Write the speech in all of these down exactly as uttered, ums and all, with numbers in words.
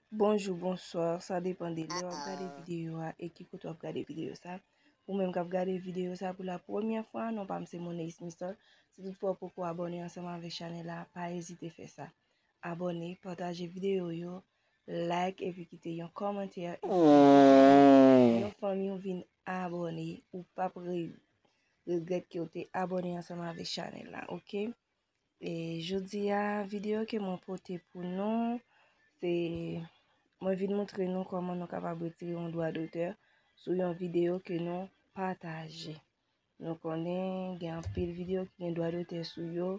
Bonjou, bonswa, sa depann de lè w ap gade videyo a e ki kote w ap gade videyo sa. Ou menm k ap gade videyo sa pou la premyè fwa, non pa m se Moneis Mister. Si toutfwa w poko abòne ansanm avèk chanèl la, pa ezite fè sa. Abòne, pataje videyo yo, like epi kite yon kòmantè. Epi yon fanmi w vin abòne, ou p ap re- regrèt ke w te abòne ansanm avèk chanèl la, oke? E jodi a, videyo ke mwen pote pou nou, se mwen vin montre nou kòman nou kapab retire yon dwa dotè sou yon videyo ke nou pataje. Nou konnen gen anpil videyo ki gen dwa dotè sou yo,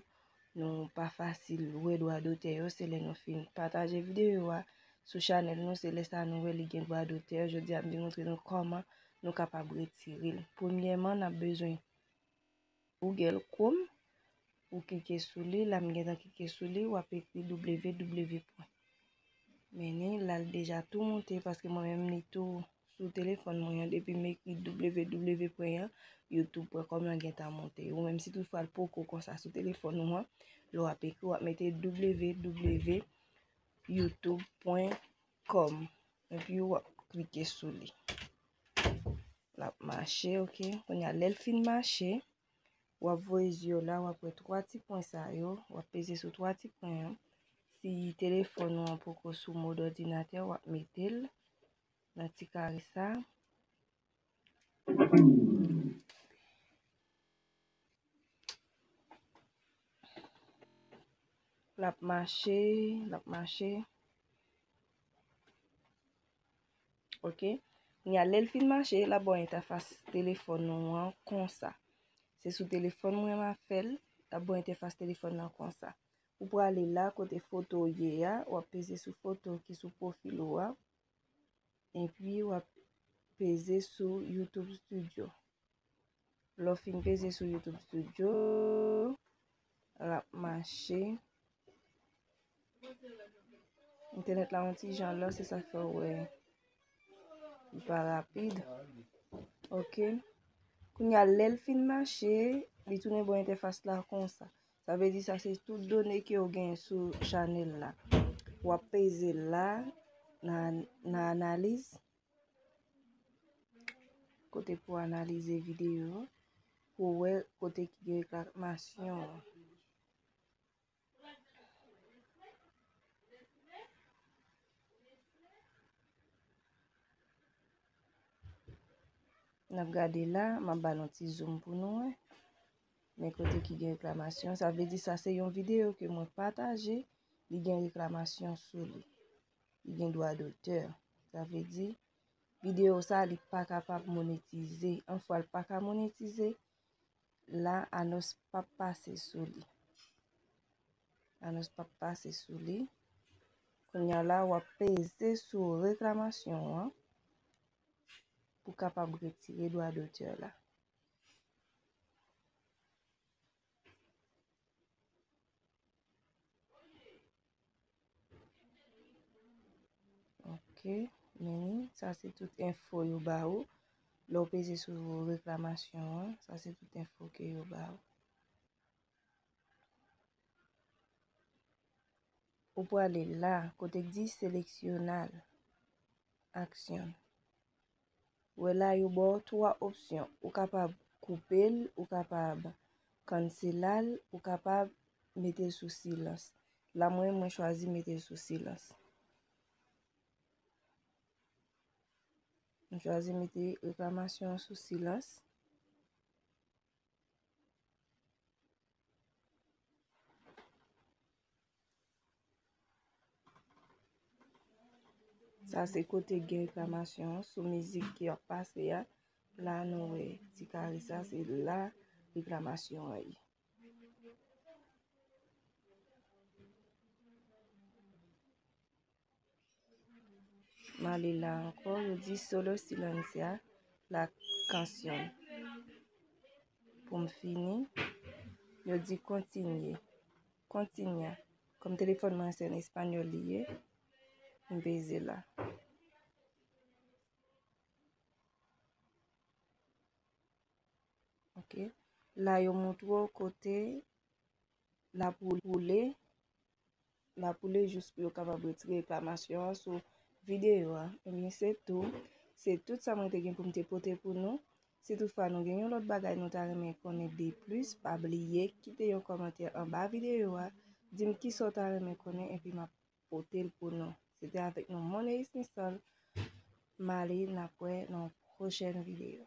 nou pa fasil wè dwa dotè yo, se lè nou fin pataje videyo a sou chanèl nou, se lè sa nou wè li gen dwa dotè. Jodi a, m vin montre nou kòman nou kapab retire l. Premyèman, n ap bezwen Google Chrome, ou klike sou li, la m gentan klike sou li, w ap ekri W W W pwen. Men ni la l deja tou monte paske mwen menm li tou sou telefòn mwen an, depi m ekri W W W pwen YouTube pwen com lan gentan monte. Ou menm si toutfwa l poko konsa sou telefòn ou an, lè w ap ekri, w ap mete W W W YouTube pwen com. Epi w ap klike sou li. L ap mache, oke. Kounye a, lè l fin mache, w ap voye zye w la, w ap wè twa ti pwen sa yo. W ap peze sou twa ti pwen an. Si telefòn ou an poko sou mòd òdinatè, w ap mete l nan ti kare sa. L ap mache, l ap mache. Oke. Kounye a, lè l fin mache, l ap ba w entèfas telefòn ou an konsa. Se sou telefòn mwen m ap fè l, l ap ba w entèfas telefòn nan konsa. Ou prale la kote foto w ye a, w ap peze sou foto ki sou pwofil ou a. Epi w ap peze sou YouTube Studio. Lè w fin peze sou YouTube Studio, l ap mache. Entènèt la yon ti jan lò, se sa k fè w wè li pa rapid. Oke. Kounye a, lè l fin mache, li tounen ba w entèfas la konsa. Sa vle di sa se tout done ke w gen sou chanèl la. W ap peze la nan, nan analiz. Kote pou analize videyo, pou wè kote ki gen reklamasyon an. N ap gade la, m ap ba nou ti zoom pou nou wè. Men kote ki gen reklamasyon, sa vle di sa se yon videyo ke mwen pataje, li gen reklamasyon sou li. Li gen dwa dotè. Sa vle di, videyo sa li pa kapab monetize. Yon fwa l pa ka monetize, la anons p ap pase sou li. Anons p ap pase sou li. Kounye a la, w ap peze sou reklamasyon an pou kapab retire dwa dotè la. Ok, men ni, sa se tout enfo yo ba ou. Lè w peze sou reklamasyon an, sa se tout enfo ke yo ba ou. Ou prale la, kote k di seleksyonal aksyon. Wè la, yo ba w twa opsyon. Ou kapab koupe l, ou kapab kansela l, ou kapab mete l sou silans. La, mwen, mwen chwazi mete l sou silans. Mwen chwazi mete reklamasyon an sou silans. Sa se kote gen reklamasyon an sou mizik ki ap pase a. La nou wè ti kare sa, se la reklamasyon an ye. M ale la ankò, yo di solo silencia la canción. Pou m fini, yo di kontinye. Kontinye. Kòm telefòn mwen se an espanyòl li ye, m peze la. Ok. La, yo montre w kote l ap woule. lapoule jis pou yo kapab retire reklamasyon an sou videyo a. Ebyen, se tou. Se tout sa mwen te gen pou m te pote pou nou. Si toutfwa nou gen yon lòt bagay nou ta renmen konnen de plis, pa bliye kite yon kòmantè anba videyo a. Di m kisa w ta renmen konnen epi m ap pote l pou nou. Se te avèk nou Moneis Misol. M ale, n ap wè nan yon pwochèn videyo.